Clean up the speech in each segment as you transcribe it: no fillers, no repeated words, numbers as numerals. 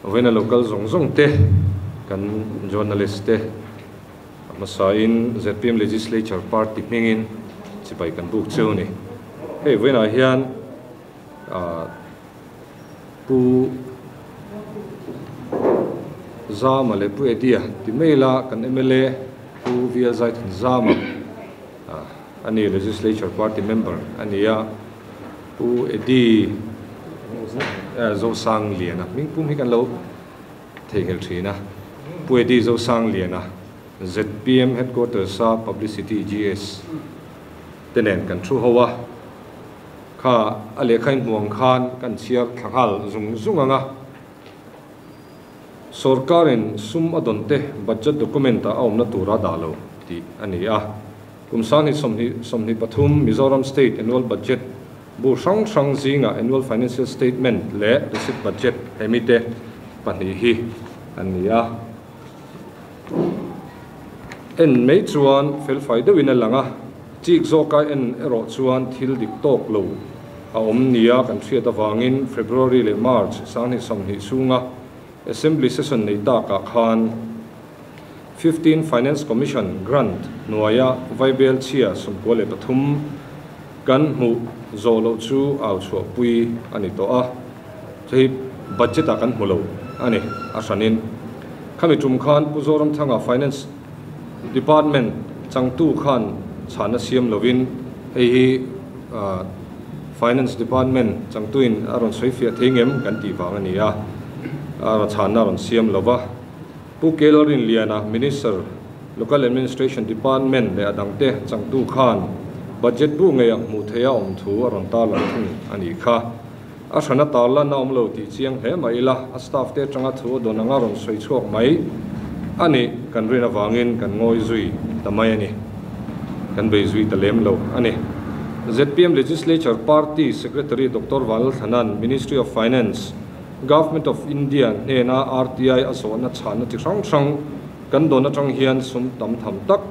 Vawiina local zawng zawng te kan journalist te a hmasain zpm Legislature Party hmingin chibai kan buk cheu a ni. Hei vawiinah hian Pu Zama leh Pu Eddie-a ti mai ila kan mla Pu VL Zaithan Zama a ni, Legislature Party member a ni a, Pu Eddie Zosangliana hming pum hi kan lo theihnghilh thin a, Pu Eddie Zosangliana zpm Headquarters-a Publicity GS te nen kan thu ho a, kha a lehkha inhmuang khan kan chhiar thla nghal zung zung ang a. Sorkarin sum a dawn te budget document-ah a awmna tura dah lo tih a ni a. Kum sanghnih sawmhnih 23 Mizoram State Annual Budget bu hrang hrang zingah Annual Financial Statement leh Receipt Budget hemite pahnih hi an ni a. En mai chuan felfai deuhin a lang a, chik zawka en erawh chuan thil dik tawk lo a awm nia kan hriat avangin February leh March sanghnih 20 chhunga Assembly session nei takah khan 15 Finance Commission grant hnuaia vaibel chhia 93 kan hmuh zawh loh chu au chhuahpui a ni tawh a, hei budget ah kan hmu lo a ni a hranin. Khami tum khan Pu Zoramthanga Finance Department changtu khan chhahna siam lovin hei hi Finance Department changtuin a rawn sawi fiah thei ngem kan tih vang a ni a, a chhahna a rawn siam lova. Pu Kelo Rinliana, Minister, Local Administration Department leh a dangte changtu khan budget bu ngei a hmuh theih a awm thu a rawn tarlan thung a nih kha. A hrana tarlan a awm lo tih chiang hle mai ila, a staff te atanga thu a dawn anga rawn sawi chhuak mai a nih kan rin avangin kan ngawi zui ta mai a ni. Kan bei zui ta lem lo a ni. Zpm Legislature Party Secretary Doctor Vanlalthlanan Ministry of Finance, Government of India hnena RTI a zawhna chhahna chi hrang hrang kan dawn atang hian sum tam tham tak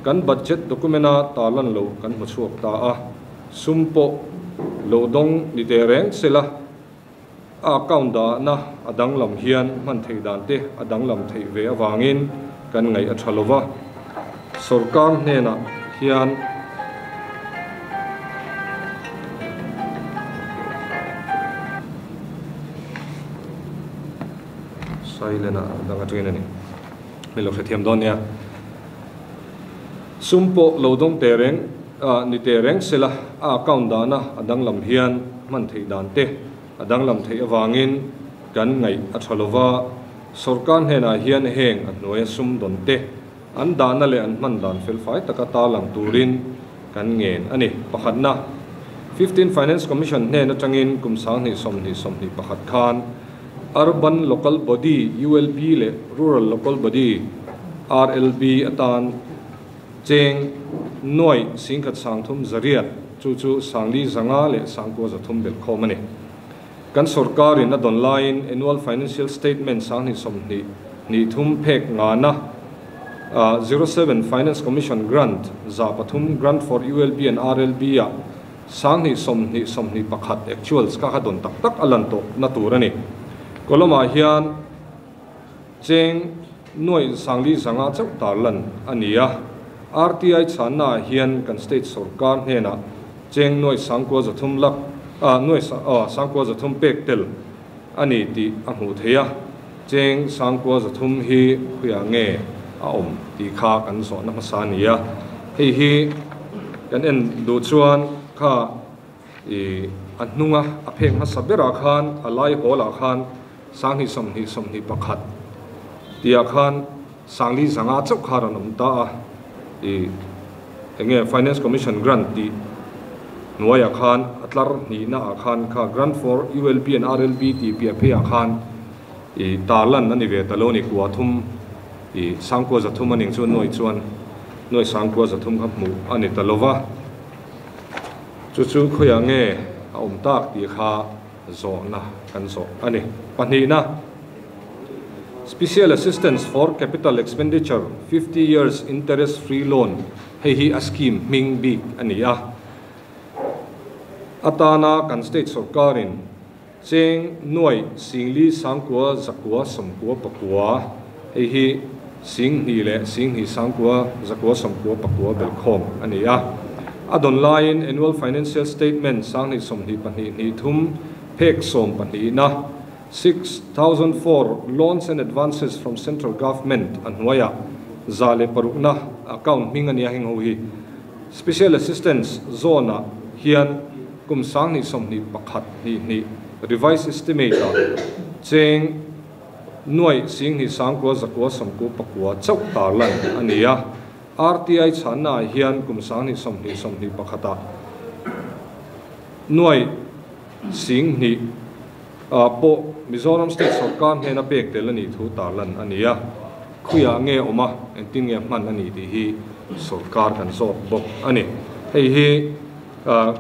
kan budget document-a tarlan loh kan hmu chhuak ta a, sum pawh lo dawng ni teh reng sela a account dahna a danglam hian hman theih dan te a danglam theih ve avangin kan ngaih a tha lova, sorkar hnenah hian. Silent ah dang atangin a ni. Mi lo hrethiam dawn nia. Sum pawh lo dawng teh reng ah ni teh reng sela a account dahna a danglam hian hman theih dan te a danglam theih avangin kan ngaih a tha lova sorkar hnenah hian heng a hnuaia sum dawn te an dahna leh an hman dan felfai taka tarlang turin kan ngen a ni. Pakhatna, 15 Finance Commission hnen atangin kum 20 20 21 khan Urban Local Body, ULB, leh Rural Local Body, RLB, atan cheng nuaih singkhat sangthum zariat, chu chu sangli zanga leh sangkua zathum belhkhawm a ni. Kan sorkarin a dawn laiin Annual Financial Statement 20 20 23 phek ngana 07 Finance Commission Grant 300 Grant for ULB and RLB ah 20 20 21 actuals kha kha dawn tak tak a lan tawh na tur a ni. Column ah hian cheng nuaih sangli zanga chauh tar lan a ni a. RTI chhanna ah hian kan state sorkar hnenah cheng nuaih sangkua zathum lak nuaih sangkua zathum pek tel a ni tih a hmuh theih a. Cheng sangkua zathum hi khuiah nge a awm tih kha kan zawhna hmasa a ni a. Hei hi kan en duh chuan kha i a hnunga a phek hmasa berah khan a lai hawlah khan 20 20 21 tihah khan sangli zanga chauh kha rawn awm ta a. I enge Finance Commission Grant tih hnuaiah khan a tlar hnihna ah khan kha Grant for ULB and RLB tih piah pheiah khan i tarlan a ni ve ta lo a ni. Kua thum i sangkua zathum a ning chu nuaih chuan nuaih sangkua zathum kha hmuh a ni ta lo va. Chu chu khawiah nge a awm tak tih kha zawhna kan zawh a ni. Pahnihna, Special Assistance for Capital Expenditure 50 Years Interest Free Loan, hei hi a scheme hming bik a ni a. Atana kan state sorkarin Cheng nuai singli sangkua zakua sawmkua pakua, hei hi 2000 leh 20 sangkua zakua sawmkua pakua belhkhawm a ni a. A dawn laiin Annual Financial Statement 2022 23 phek sawmpahnihna, 6004 Loans and Advances from Central Government a hnuaiah 106na account hming a nia heng ho hi. Special Assistance Zone-ah hian kum 2021 22 Revised Estimate-ah cheng nuaih 20 sangkua zakua sawmkua pakua chauh tarlan a ni a. RTI chhannaah hian kum 2020 21-ah nuaih 20 pawh Mizoram State Sawrkar hnena pek tel a nih thu tarlan a ni a. Khuiah nge awm a, engtin nge hman a ni tih hi sawrkar kan zawt bawk a ni. Hei hi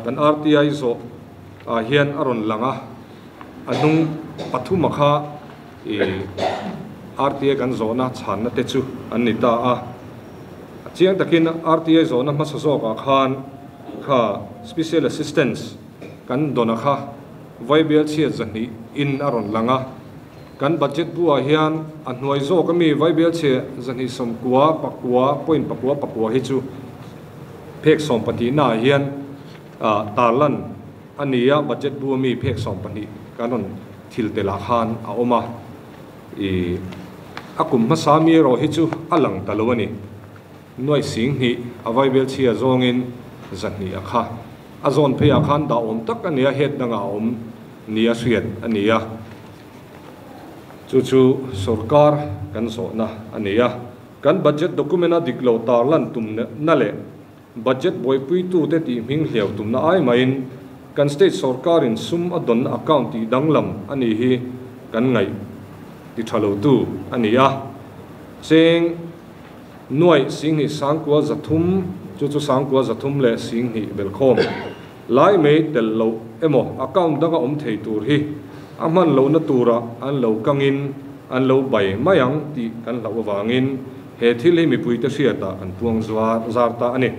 kan RTI zawh ah hian a rawn lang a, a hnung pathuma kha RTI kan zawhna chhanna te chu an ni ta a. A chiang takin RTI zawhna hmasa zawkah khan kha Special Assistance kan dawna kha Vaibel chhiat 200 in a rawn lang a. Kan budget buah hian a hnuai zawk ami Vaibel chhe 200 sawmkua pakua point pakua pakua hi chu phek 12 naah hian tarlan a ni a, budget bu ami phek 12 kan rawn thil telah khan a awm a. I a kum hmasa mi erawh hi chu a lang ta lo a ni. Nuai 2000 a Vaibel chhia zawngin 200 a kha a zawn pheiah khan dah awm tak a ni a, het dangah a awm ni a hriat a ni a. Chu chu sawrkar kan zawhna a ni a. Kan budget document a dik lo tarlan tumna leh budget buaipuitute tih hming hliau tumna ai maiin kan state sawrkarin sum a dawnna account tih danglam a ni hi kan ngaih ti tha lotu a ni a. Cheng nuaih 20 sangkua 300 chu chu sangkua 300 leh 20 belhkhawm lai mai tel loh emaw account danga awm thei tur hi a hman lohna tura an lo kangin an lo bai mai ang tih kan hlauh avangin he thil hi mipuite hriatah kan puang zar ta a ni.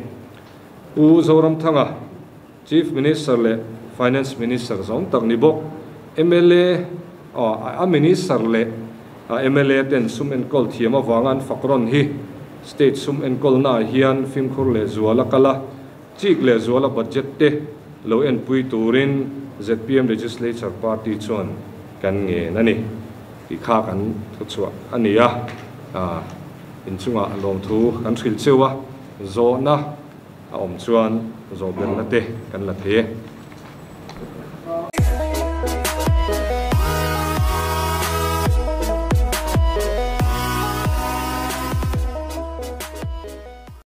Pu Zoramthanga, Chief Minister leh Finance Minister zawng tak ni bawk, mla a Minister leh mla ten sum enkawl thiam avanga an fak rawn hi State sum enkawlnaah hian fimkhur leh zuala kal a, chik leh zuala budget te lo enpui turin zpm Legislature Party chuan kan ngen a ni tih kha kan thuchhuah a ni a. Inchungah lawmthu kan hrilh cheu a, zawhna a awm chuan zawhbelna te kan la thei e.